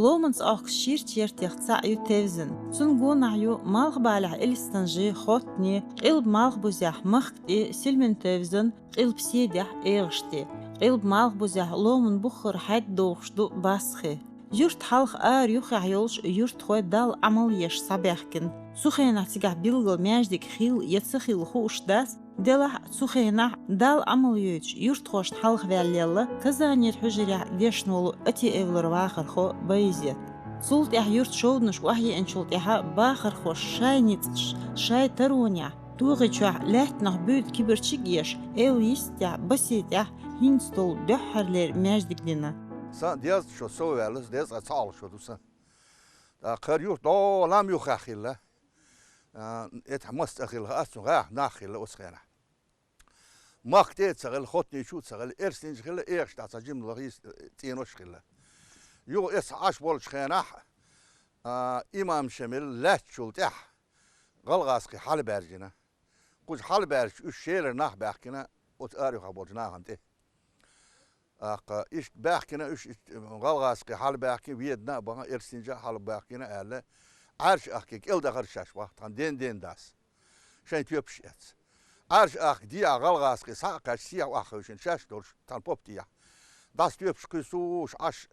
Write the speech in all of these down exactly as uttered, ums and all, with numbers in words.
Ломанца Ӏохкаш ширача яртех цаӀ ю Тевзан. Цун гонахьа ю Малхбалехь Элистанжи, Хоттани, Къилба Малхбузехь Махка тӀе Силмин-Тевзан, Къилба Седехь ЭгӀаштӀи. Къилба Малхбузехь ломан бухара хьаьдда дохуш ду Басхи. Юрт хьалха ара юххехь йолчу юьртахой Далла Ӏамал еш схьабаьхкина. Цу хенахь цигахь билггал маьждиг хилла я ца хилла хууш дац, делахь а цу хенахь Далла Ӏамал йойтуш юьртахошна хьалха ваьлла лелла Казанера хьуьжарехь дешна волу Атиевлара вахархо Байзет. Цул тӀаьхьа юьртан шовданашка охьаеанчул тӀаьхьа бахархоша шайн ницкъаша, шайн таронехь, тогӀи чохь лаьттанах буьйда кибарчиг а еш, эвла йистехь, басе тӀехь хӀинца долу дуьххьарлера маьждиг дина. Сан дезткъа шо сов ваьлла, дезткъа цхьалгӀа шо ду сан. ТӀаккха хӀара юрт дӀо лам юххехь хилла. А, эцхьа мас цӀа хилла, ас цу гӀахь нах хилла оцу хенахь. Махка тӀе а ца хилла, Хоттани чу а ца хилла, Эрсанча хилла, ЭгӀаштӀехь цхьа жимма лахийса цӀенош а хилла. Юха эс Ӏаш болчу хенахь, а, имам Шемал лаьттачул тӀаьхьа гӀалгӀазкхий хьалабаьржина. Кхуза хьалабаьржича уьш Шелара нах баьхкина оцу ара юххехь болчу нахана тӀе. ТӀаккха иштта баьхкина уьш, иштта гӀалгӀазкхий хьалабаьхкина, Ведана а бахана, Эрсанча а хьалабаьхкина аьлла, Ӏаьрша ахке кӀел дахара шаьш бах, тхан ден-ден дас. Шайн тоьпаш эцна. Ӏаьрша ахка дехьа гӀалгӀазкхий схьа а кхаьчна, сехьа охьахевшина шаьш долуш, тхан поп дехьа. Дас тоьпаш кхуьссуш Ӏаш,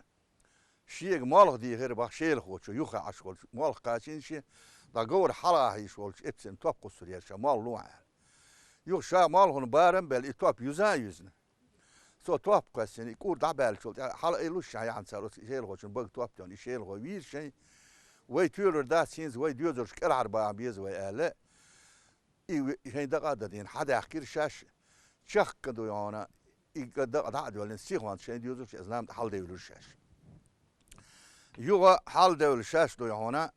шега молха дийхира бах Шелахочо, юххе Ӏаш волчу молха кхачийна шен, дӀа говра хьала а хьийш волчу эпсина топ кхуссур яра ша молха лохьа аьлла. Юха ша молхана барам а белла, и топ юза а юьзна. Со топ кхоьссина, и кӀур дӀабаьллачул тӀаьхьа хьала ай луш шайн яхьана цара оцу Шелахочун бага топ тойна, и Шелахо вийра шайн, вай тоьлур дац хӀинца, вай доьзалш кӀелхьара баха беза вай аьлла, и ве-, шайн дакъа а дадийна, хьадаьхкира шаьш, чехка ду йона, и дакъа дӀа а доьллина, сихонца шайн доьзалш эзна ма тӀе хьаладевлира шаьш. Юха хьаладевлла шаьш ду йона,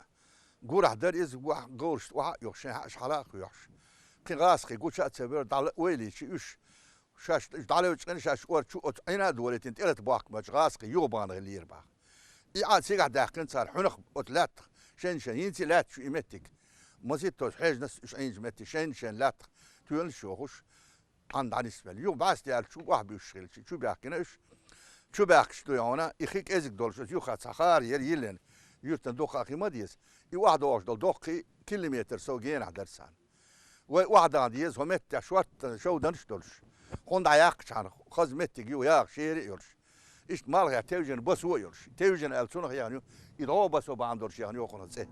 гурахь дара иза, ваха говрашна охьа а юхуш, шайн хьаъаш хьала а кхоьхьуш. Кхин гӀазкхий гуча а ца вера, дӀала а ойла йича уьш, шаьш дӀалевчкъина шаьш ор чу оцу Ӏина а долийтина, тӀелата бохкамачу гӀазкхий юха бахана хиллера бах. И Ӏа цигахь даьккхина цара хьуьнах оцу лаьттах, шайна-шайн хӀинца а лаьтта шу и меттиг. Маситтаза хьежнас уьш Ӏийначу меттиг шайна-шайн лаьттах тоьлуш йохуш, Ӏан дӀанисвелла. Юха бӀаьста яьлла чу охьабуьссуш хилча, чу баьхкина уьш. Чу баьхкаш ду йона, и хи кӀезиг долуш, оцу юххе цхьа хара яра йиллина, юьртан дукха а хи ма деза. И охьадогӀуш долу доккхий километр сов генахь дара царна. Вай охьадан деза, хӀо меттехь шортта шовданаш а долуш. Хьуна дӀаяккхачхьана хаза меттиг ю яха шера а йолуш. Иштта малхехь тевжина басо а йолуш. Тевжина аьлла цунах яхана ю, и дӀо басо бахьана долуш яхана ю хӀокхунах цӀе.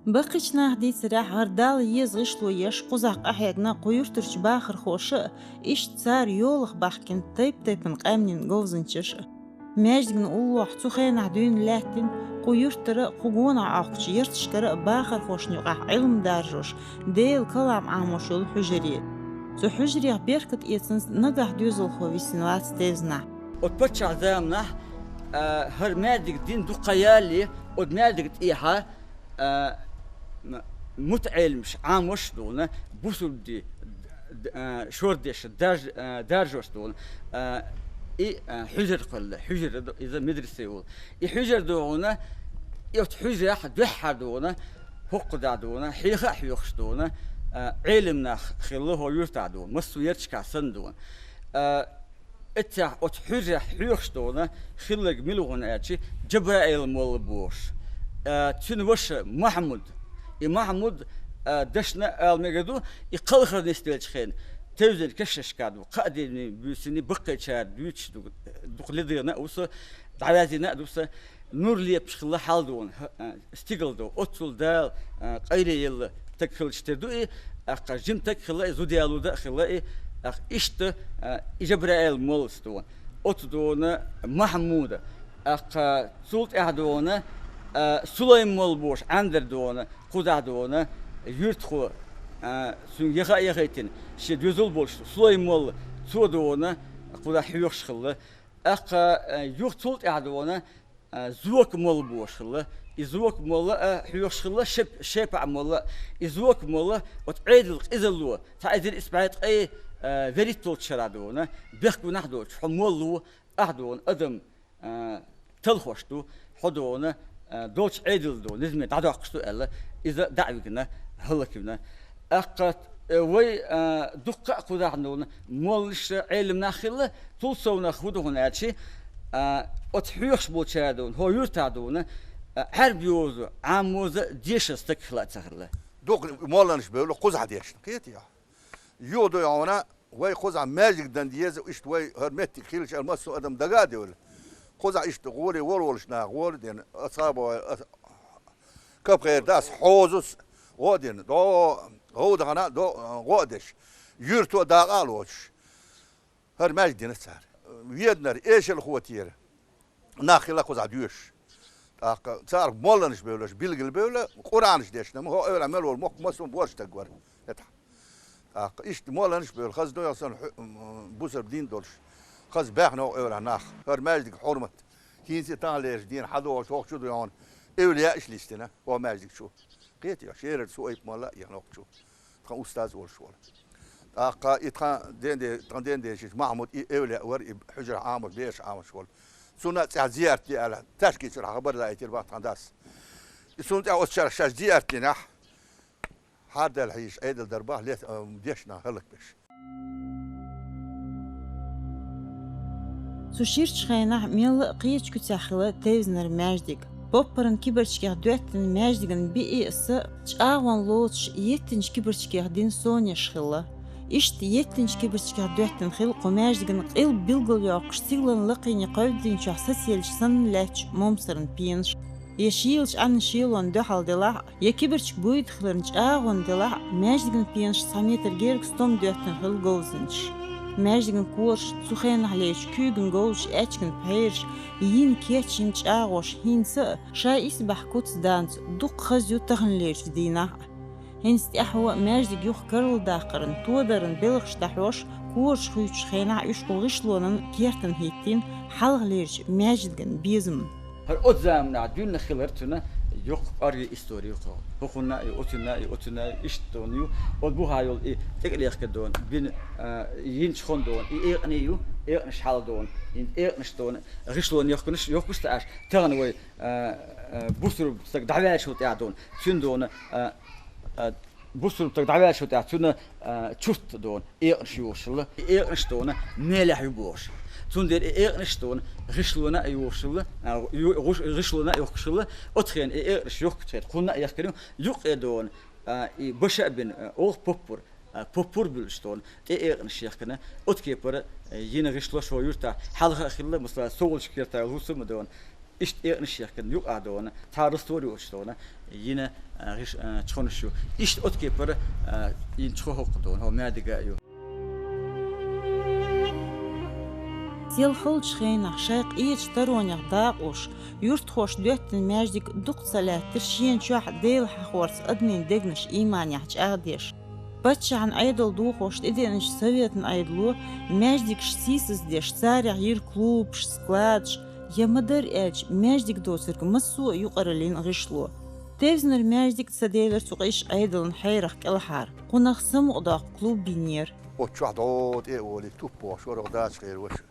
Баккхийчу наха дийцарехь, хӀара Далла еза гӀишло еш кхузахь къахьегна кху юьртарчу бахархоша а, иштта цара йолах баьхкина тайп-тайпана къаьмнийн говзанчаша а. Маьждигна уллохь цу хенахь дуьйна лаьттина кху юьртара а, кху гонахь Ӏохкучу ярташкара а бахархошна юкъахь Ӏилма даржош, Делан калам Ӏамош йолу хьуьжаре. Цу хьуьжарех беркат эцанза нагахь доьзалхо висина вац Тевзанахь. Оцу паччахьан заманахь, а, хӀара маьждиг дина дукха ялале, оцу маьждига тӀехьа, а, м-, мутаӀеламаш Ӏамош а дуна, бусулба дин д-, д-, а, шордеш дарж-, а, даржош а дуна, а, и, а, хьуьжар кхолла, хьуьжар ду, иза медресе волу. И хьуьжар дуна, и оцу хьуьжарехь дуьххьара дуна, хӀокху дӀа дуна, хьеха а хьоьхуш дуна, а, Ӏелам нах хилла хӀо юьртахь дуна, массо а ярташкахь санна дуна. А, Эццехь оцу хьуьжарехь хьоьхуш дуна, хилларг мила ву хьуна аьлча, Джабраил-молла бохуш. Э, цуьнан ваша Махьмуд. И Махьмуд, э, дашна ала мегар ду, и кхалхар нисделчу хенахь, Тевзан кешнашка ду, кхаа дийне буьйсанна баккхийчара дуьйцуш ду, дукха ледигӀна а ву со, дӀаваьззина а ду со, нур лепаш хилла хьал дуна, хӀа-, э, стигала ду. Оццул Дала, а, къайле елла стаг хилча тера ду и, тӀаккха жима стаг хилла и, зуда ялода а хилла и, тӀаккха иштта, а, и Джабраил-моллас дуна. Оцу дуна Махьмуда, тӀаккха цул тӀаьхьа дуна, а, Сулайм-молла бохуш Ӏаьндара дуна, кхузахь дуна, юьртахо, а, цуьнга яха а яхийтина, шен доьзал болуш Сулайм-молла, цо дуна, кхузахь хьоьхуш хилла. ТӀаккха, а, юха цул тӀаьхьа дуна, а, Зока-молла бохуш хилла. И Зока-молла а хьоьхуш хилла, Шеп-, Шепа-молла а. И Зока-молла оцу Ӏедалан къизалло, цхьа эзар исс бӀе ткъе, а, вуьрхӀитталгӀачу шарахь дуна, бехк гунахь доцуш, хьо молла ву, ахь дуна, адам, а, талхош ду, хьо дуна, а, долчу Ӏедална дуна, низаме дӀадоккхуш ду аьлла, иза дӀа а вигна, хӀаллаквина. ТӀаккха, э, вай, а, дуккха а кхузахь дуна, моллаша Ӏелам нах хилла, цул совнах хӀун ду хьуна аьлча, А, оцу хьоьхуш болчара дуна, хӀо юьртахь дуна, а, Ӏаьрбийн йоза, Ӏаммоза деша стаг хила а ца хилла. Дукха молланаш бевлла кхузахь дешна, кхетий хьо? Юха ду хьуна, вай кхузахь маьждиг дан деза, иштта вай хӀара меттиг хилча, массо а адам дага а девлла. Кхузахь иштта гӀоле волаволуш нах гӀола а дина, асхьабо, ас-, капхера дас хьозус гӀо а дина, дӀо гӀовдахана дӀо гӀо а деш, юьрто дакъа а лоцуш. ХӀара маьждиг дина цара. Веданара, эшалхо тера нах хилла кхузахь доьшуш. ТӀаккха царах молланаш бевллаш, билггал бевлла, Къуръанаш дешна, хӀо эвлахь мел волу мохк массо а борша стаг вара. ХӀетахь. ТӀаккха иштта молланаш бевлла, хаза ду яхсан хьу-, м, бусалба дин долуш. Хаза баьхна хӀо эвлахь нах. ХӀара маьждиг хьурмат. ХӀинца а таханлерчу дийна хьадогӀуш хӀокху чу ду хьуна, эвлияаш листина, хӀо маьждиг чу. Кхетий хьо, Шерара Суайп-молла а яхна хӀокху чу. Тхан устаз волуш волу. ТӀаккха и тхан денде-, тхан дендешича Махьмуд и эвлияъ вара, и хьуьжарх Ӏамош, бераш Ӏамош волу. Цунна а цӀехь зиярат де аьлла, Ташкийчуьра хьан хабар лаийтира бах тхан дас. И цунна тӀехь оцу чарах шаьш зиярат динехь, хьардаьлла хьийзаш Ӏедал дар бах, лет-, а, дешна хӀаллакбеш. Цу ширачу хенахь мелла а кхечу куьцехь хилла Тевзанара маьждиг. Поппаран кибарчкех доьттина маьждиган биъ а, са а чӀагӀонна лоцуш, еттинчу кибарчкех дина сонеш хилла. Иштта еттинчу кибарчкех доьттина хилла кху маьждиган къилба билгалйоккхуш, стигалан лакхене кхевддинчохь сацаелча санна лаьттачу момсаран пенаш. Я шийлачу Ӏаьнан шелонна дуьхьал делахь а, я кибарчиг буьйда хиларна чӀагӀонна делахь а, маьждиган пенаш цхьа метр гергга стом доьттина хилла говзанчаш. Маьждиган кораш, цу хенахь лелачу куьйган говзаш, аьчкан пхьераш, йина кечйина чӀагӀош хӀинца а, ша исбаьхьа куц данца, дуккха хаза ю таханлерчу дийнахь а. ХӀинца тӀаьхьо маьждиг юха карладаккхаран, тодаран белхаш дӀахьош, кораш хуьйцучу хенахь уьш кху гӀишлонан кертан хӀиттийна, хьалхалерчу маьждиган безамна. ХӀара оцу заманахь дуьйна хилар цуьнан йоккха кӀорггера истори ю кху. ХӀокхунна а ю, оцунна а ю, оцунна а ю, иштта ю. Оцу бухахь йолу и тӀекӀелехкар ду хьуна, бина, а, йинчу хон ду хьуна, и экъаний ю, экъанаш хьал ду хьуна, и экъанаш ду хьуна, гӀишлон йохканаш, йохкуш ца Ӏаш, тахана вай, а, а, бусурба стаг дӀаваьллачул тӀаьхьа ду хьуна, цуьнан ду хьуна, а, а, бусурба стаг дӀаваьллачул тӀаьхьа цуьнан, а, чурт ду хьуна, экъанаш йохуш хилла. И экъанаш ду хьуна, мелехь ю бохуш. Цундела и экъанаш ду хьуна, гӀишлона а йохуш хилла, а, ю-, гӀуш-, гӀишлона а йохкуш хилла. Оцу хенахь и экъанаш йохкучу хенахь кхунна а яхкар ю, юккъе ду хьуна, а, и баша а бина, а, олу поппар, а, поппар буьллуш ду хьуна, тӀе экъанаш яхкина. Оцу кепара, а, йина гӀишлош хӀокху юьртахь хьалха а хилла, масала, совгӀатчу кертахь луцург ма ду хьуна. Иштта экъанаш яхкина юкъа ду хьуна, цхьа раствор йолуш ду хьуна, йина, а, гӀиш-, а, чхонаш ю. Иштта оцу кепара, а, йина чхо хӀокху ду хьуна, хӀо маьдига а ю. Сел халчу хенахь шайн къечу таронех дакъош, юьртахоша доьттина маьждиг дукха ца лаьттира шена чохь Дела хьахорца адамийн дегнаш ийманехь чӀагӀдеш. Паччахьан Ӏедал дохош тӀедеанчу советан Ӏедало маьждигаш сийсаздеш, царех йира клубаш, складаш, я ма-дарра аьлча, маьждиг доцург массо а юкъараллин гӀишло. Тевзанара маьждиг ца делира цу къиш Ӏедалан хьерах кӀелхьара, кхунах самукъадоккху клуб бинера. Оцу чохь дӀо тӀе а волий, туп бохуш вара оха дача хера ваша.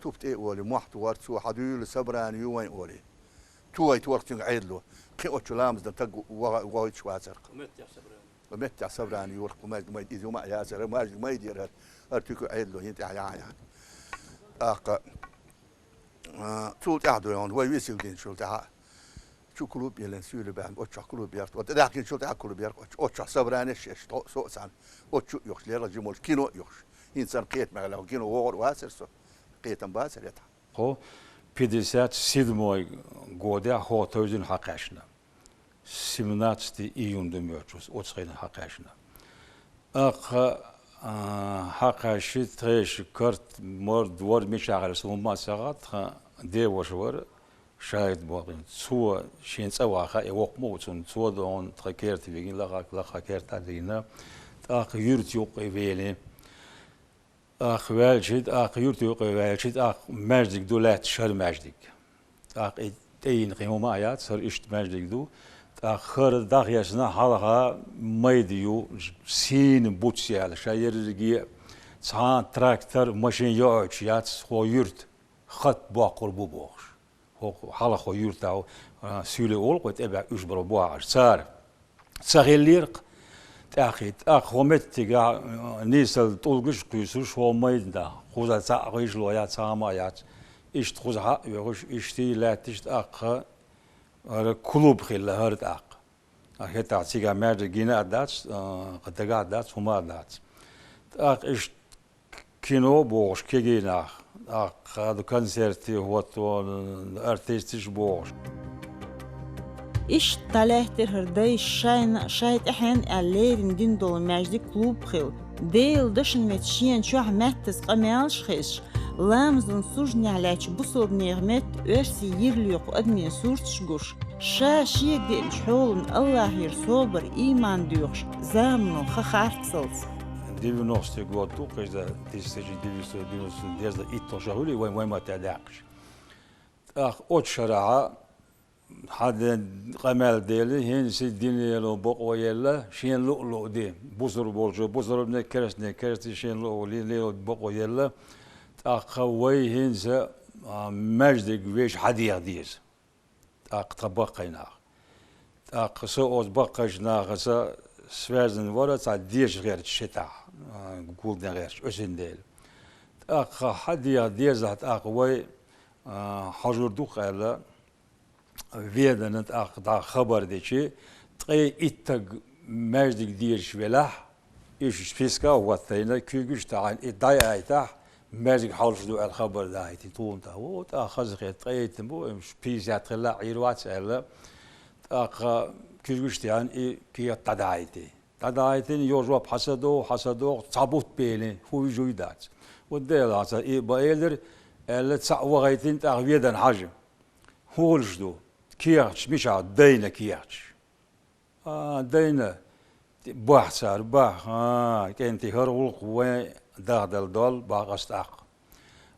Туп тӀе а волий, мохь тухура цо, хьан дуьйла собрание ю вайн олий. Ту вай торх цуьнга Ӏедало. Кхин оцу ламаз дан таг ваха-, вахийташ вацара. Меттехь собрание. Меттехь собрание юра, кху маьждиг майда, иза ма яцара, маьждиг майда яра, хӀара туька Ӏедало, хӀинца тӀехь яхьа яхьа. ТӀаккха, а, цул тӀаьхьа ду хьуна, вай весиг динчул тӀаьхьа. Чу клуб елан суьйлабаьхна, оцу чохь клуб ярх. Оцу даьхкинчул тӀаьхьа клуб ярх. Оцу, оцу чохь собрание еш, еш, со, со а царна. Оцу чу а юхуш, лерла жимолш кино а юхуш. ХӀинца царна кхетам хьалха кино вогӀур вацара со. Кхетам бацара ятахь. Хо пятьдесят седьмой годехь хӀо тевзина хьакхаьчна. Семнадцатый июнь ду моьттуш, оцу хенахь хьакхаьчна. Аккха, а, хьакхаьччи тхеши карт, морд, вор мичахь хир суна ма ца хаьа, тхан деваша вара, Шаид боху. Цо шен цӀа ваха, и воккха ма ву цунна, цо дохуна тхан керта вигина, лаха, лаха керта дигна, тӀаккха юьрта юккъе велий. ТӀаккха ваьлчи, тӀаккха юьрта юккъе ваьлчи, тӀаккха маьждиг ду лаьтташ хӀара маьждиг. ТӀаккха и тӀейина кхин хӀума а яц, хӀара иштта маьждиг ду. ТӀаккха хӀара дӀахецна хьалха майда ю, сийна буц яьлла, ша ерриге а цхьа трактор, машин йоуьйтуш яц хӀо юьрта, хатта боккхур бу бохуш. ХӀокху хьалха хӀо юьртахь, а, суьйле олу кхо тӀебаьхьа уьш бара бохьаш. Цара ца хиллера-кх тӀаьхьа, тӀаккха хӀо меттигахь, а, нийсалла тӀулгаш а кхуьйсуш, хӀо майдана, кхуза цхьаъ гӀишло яц, цхьа хӀума а яц. Иштта кхузахьа а оьхуш, иштта и лаьтташ тӀаккха ара клуб хилла хӀара тӀаккха. А хӀетахь цигахь маьждиг гина а дац, а, кхы дагахь а дац, хӀума а дац. ТӀаккха иштта кино бохуш, кегий нах, тӀаккха ду концерте хӀотто, артисташ бохуш. Иштта лаьттира хӀара дайша шайна, шайн тӀаьхьенна аьлла леррина дина долу маьждиг клуб хилла. Делан дашна меттиг шена чохь маьттаза къамелаш хезаш, ламазан сужнехь лаьтташ бусалба нехан метта оьрсийн йирлекхо адамийн сурташ гуш, ша шега деанчу хьолан Аллахьера собар, ийман доьхуш, замано хан харцалц. Девяностый год ду, кхеза, тысяча девятьсот девяносто, деза итт шо хуьлий вайн, вайн матта даьккхаш. ТӀаккха оцу шарахьа хьан де-, къамел дели, хӀинца дин лело бакъо елла, шен луъ-луъ де. Бусурба волчо бусурбане, керстане керсте, шен луъ-луъ лело бакъо елла. ТӀаккха вай хӀинца, а, маьждиг вешан хьан деха деза. ТӀаккха тхан баккхий нах. ТӀаккха со оцу баккхийчу нахаца связан вара цхьа деша гӀерташ шетахь, а, гулден гӀерташ, оьсин дела. ТӀаккха хьан деха дезахь тӀаккха вай, а, хьожур ду-кх аьлла, Ведана тӀаккха дӀа хабар дичи, ткъе иттаг маьждиг дезаш велахь, уьш списка а хӀоттайна, куьйгаш а таьӀна, и дӀаяйтахь, маьждиг хьалуш ду аьлла хабар дахьийтина тхуна тӀаккха. Во, тӀаккха хазахетта ткъе итт бу, уьш пятьдесят хилла Ӏийр вац аьлла, тӀаккха куьйгаш а таьӀна, и кехат дӀадахьийти. ДӀадахьийтина, йо жоп хьан са догӀу, хьан са догӀу, цхьа бутт белина, хӀун вижуй дац. Вот Делахь ца и бан элира, аьлла, цхьаъ вахийтина тӀаккха Ведана хьажа. ХӀун хуьлуш ду? Кехаташ мичахь дайна кехаташ? А, дайна. Бахь цара, бахь. А, кӀентий, хӀара гӀуллакх вайн дахдала дол, бах ас тӀаккха.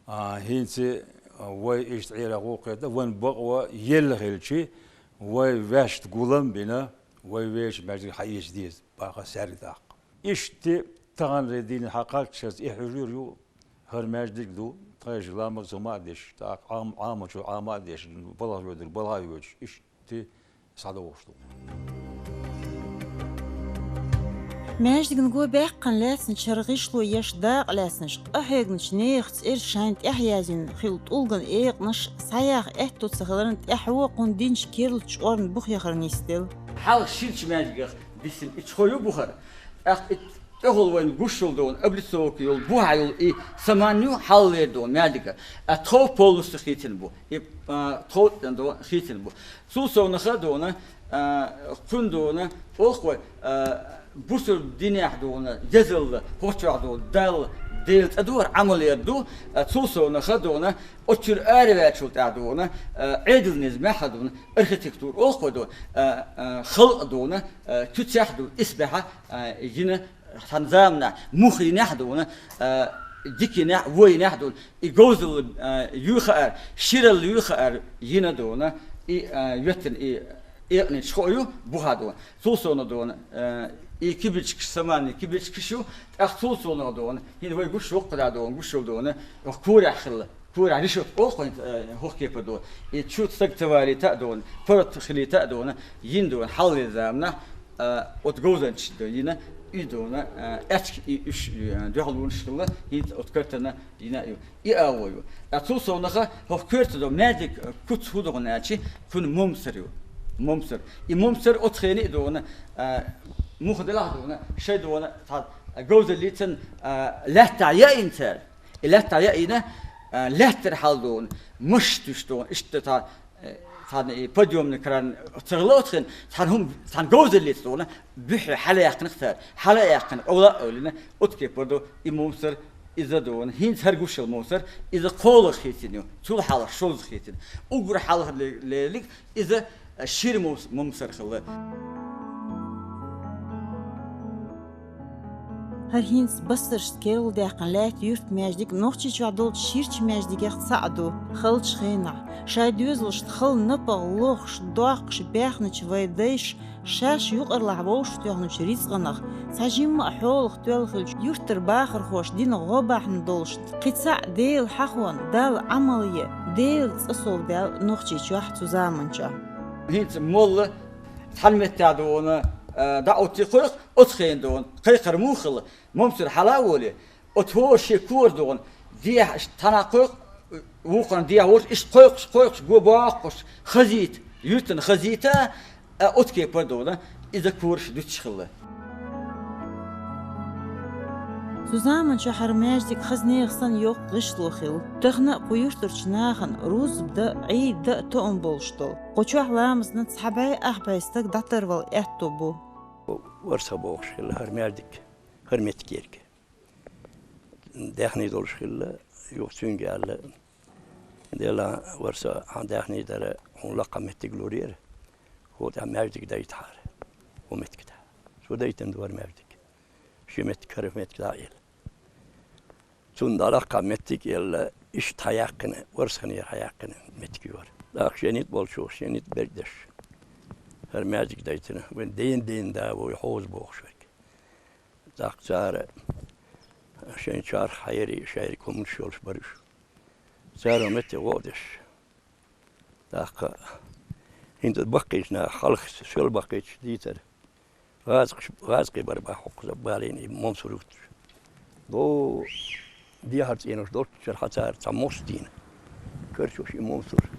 А, хӀинца вай иштта Ӏера гӀуллакх хета, вайн бакъо елла хилчи, вай ваьшта гулам а бина, вай вешан маьждиг хьаэца деза, бах ас цаьрга тӀаккха. Иштта таханлера дийна хьан кхаччалц и хьуьжуьр ю, хӀара маьждиг ду, тхайша ламаз хӀума а деш, тӀаккха Ӏам-, Ӏамочо Ӏама а деш, балха воьдург балха а воьдуш, иштта схьадогӀуш ду. Маьждиган го баьккхина лаьцначу хӀара гӀишло еш дакъа лаьцначу къахьегначу нехан цӀераш шайна тӀаьхьаяздина хилла тӀулган экъанаш схьаяха аьтто ца хиларна тӀаьхьо кхунна динчу керлачу орна бух яхар нисделла. Хьалха ширачу маьждигах дисина и чхо ю бухара. ТӀаккха и тӀехула вайна гуш йолу дона, облицовка йолу, бухахь йолу и саман ю хьаллера дона маьждига. А тхов полностью хийцина бу. И, а, тхов дона хийцина бу. Цул совнаха дона, а, кхуьн дона, олхой, а, бусурба динехь дона, дезалла, хӀокхучохь дона, Далла, Делан цӀа дора Ӏамал яр ду, а, цул совнаха дона, оцуьра араваьллачул тӀаьхьа дона, а, Ӏедал низамехь дона, архитектура олхой дона, а, а, халкъ дона, а, куьцехь дона, исбаьхьа, а, йина, цхьана заманахь муха йинехь а дона, а, дика йинехь, вон йинехь а дона, и говзалла, а, юй хаар, ширалла юй хаар йина дона, и, а, йоьттина и экъанаш хо а ю, буха дона. Цул совнаха дона, а, и кибичкаш, саманный кибичкаш ю, тӀаккха цул совнаха дона, хӀинца вай гуш воккха да дона, гуш йолу дона, корехь хилла. Корехь решётка олхой, э, хӀокху кепара дона. И чу стаг ца валийта а дона, паргӀат хилийта а дона, йина дона, хьаллера заманахь, э, оцу говзанчаш дона, йина, и дона, э, аьчка и уьш, э, дуьхьалонаш хилла, хӀинца оцу картана йина а ю. И агӀо ю. Ткъа цул совнаха, хӀокху коьрта дона, маьждиг, э, куц хӀун догӀу аьлчи, кхуьнан момсар ю. Момсар. И момсар оцу хене а дона, э, муха делахь а дона, шайн дона, цхьа говзаллица, э, лаьттахь яийна цара. И лаьттахь яийна, а, лаьттара хьал дона, машаш туьйсуш дона, иштта цхьа, э, цхьана и подъёмный кран ца хилла оцу хенахь, цхьана хӀума, цхьана говзаллица дона, буьххье хьалаяьккхина цара, хьалаяьккхина, къовла а къовлина, оцу кепара ду и момсар, иза дона, хӀинца хӀара гуш йолу момсар, иза кхоалгӀа хийцина ю, цул хьалха шозза хийцина. Уггар хьалха ле-, леринарг иза, а, шира момс-, момсар хилла. ХӀара хӀинца басаршца керла даьккхина лаьтта юьртан маьждиг Нохчийчохь долчу ширачу маьждигех цхьаъ ду, халчу хенахь. Шайн доьзалшна хала напагӀа лохуш, доккхуш баьхначу вайн дайша шаьш юкъарлахь вовшахтоьхначу рицкъанах, цхьа жимма а хьолах тоьлла хиллачу юьртара бахархоша дина гӀо бахьана долуш, кхин цхьаъ Делан хьахонна, Далла Ӏамал ян, Делан цӀа совдаьлла Нохчийчохь цу заманчохь. ХӀинца молла цхьана меттехь дона, а, дӀа оцций кхойкху, оцу хенахь дона, кхайкхар муха хилла, момсар хьала а волий, оцу хӀора шен кора дона, дехьа иштта цхьана кхойкху, Вукхарна дехьа волуш, иштта кхойкхуш, кхойкхуш, го боккхуш, хазийта, юьртана хазийта, а, оцу кепара а довла, иза кораш дуьтуш хилла. Цу заманчохь хӀара маьждиг хаза нехан санна йоккха гӀишло хилла. Тахана а кху юьртарчу нахана рузба дан а, Ӏийда дан а тоам болуш долу. Кху чохь ламазна цхьа бӀе ах бӀе стаг дӀатарвала аьтто бу. Варсха бохуш хилла хӀара маьждиг, хӀара меттиг ерг. Даьхний долуш хилла, юха цуьнга аьлла: «Делан, варсха, хьан даьхний дара, хьуна лакха меттиг луръера, хӀокху тӀехь маьждиг дайтахьара, хӀокху меттиг тӀехь». Цо дайтина ду хӀара маьждиг. Ши меттиг, хӀара меттиг дӀа а елла. Цунна дӀалакха меттиг а елла, иштта хьаяьккхина, варсханера хьаяьккхина меттиг ю хӀара. ТӀаккха шен ницкъ болчо, шен ницкъ берг деш, хӀара маьждиг дайтина, вайн ден-ден да вуй хьоза бохуш верг. ТӀаккха цара шайн чарх хьаерий, шайриг хӀуманаш йолуш бара уьш. Цара метте гӀо а деш. ТӀаккха хӀинца баккхийчу наха хьалха соьл баккхийчу дийцара. ГӀазакхаш, гӀазакхий бара боху хӀокхуза балийна и мовсар юттуш. До дехьара цӀенош долччара хьан цара цхьа мос дийна. Карчош и мовсар.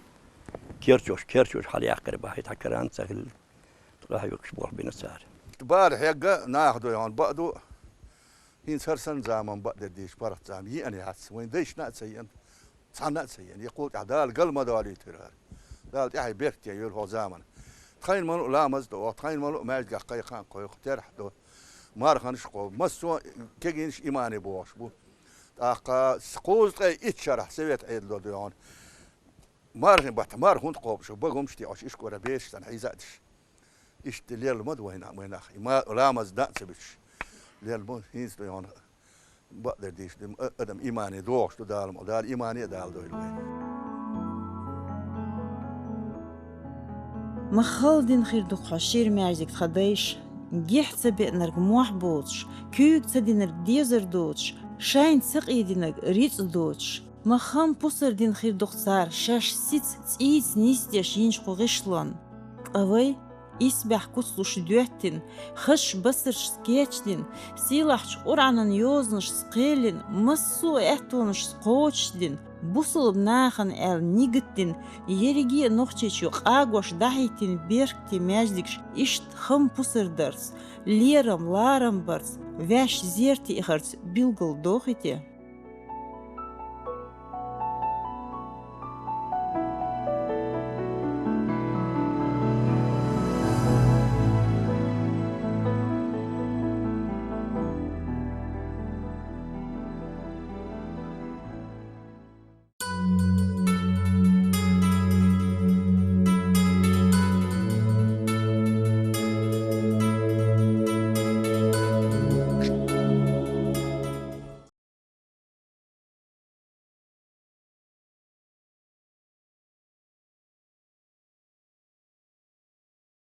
Керчош, керчош хьалаяьккхира боху, хӀетахь каран ца хилла. Ткъа хьоькхуш болх бина цара. Бара хьегга наха дуй хьуна баа ду. ХӀинца хӀара санна заман баа дерг дийш паргӀат зама еана яц. Вайн дайшна а ца еана, цхьанна а ца еана. И кхул тӀехь Дала гал ма долуьйтура хӀара. Дала тӀаьхье беркате йойла хӀокху замана. Тхайна ма луъу ламаз до, тхайна ма луъу маьждигах кхайкхам кхойкху, терахь до, марханаш кхо, массо а кегийнаш имане бохуш бу. ТӀаккха кхузткъе итт шарахь совет Ӏедало дуй хьуна. Мархин баттахь марха хӀунда кхобуш, багамаш тӀе Ӏаш, ишкъора бераш санна хьийза а деш. Иштта лелла ма ду вайна, вайнах. И ма, ламаз дан а ца буьтуш. Лелла ма, хӀинца ду йоьна. Бакъдерг дийш ду, а-, адам имане догӀуш ду Дала ма, Дала имане а Дала дойла вайна. Ма хала дина хир ду-кх хьо шира маьждиг тхан дайша, гихь ца беанарг мохь боцуш, куьйга ца динарг дезар доцуш, шайна ца къийдинарг рицкъ доцуш. Ма хам пусар дина хир ду-кх цара шаьш сица цӀийца нисдеш йинчу кху гӀишлонна. Ткъа вай, исбаьхьа куцлуш доьттина, хазачу басаршца кечдина, сийлахьчу Къуръанан йозанашца кхелина, массо а аьттонашца кхочушдина, бусалба нахана аьлла нигат дина, ерриге а Нохчийчоь къагош дӀахӀиттина беркате маьждигаш иштта хам пусар дарца, лерам, ларам барца, ваьш зерате эхарца билггал дохий те?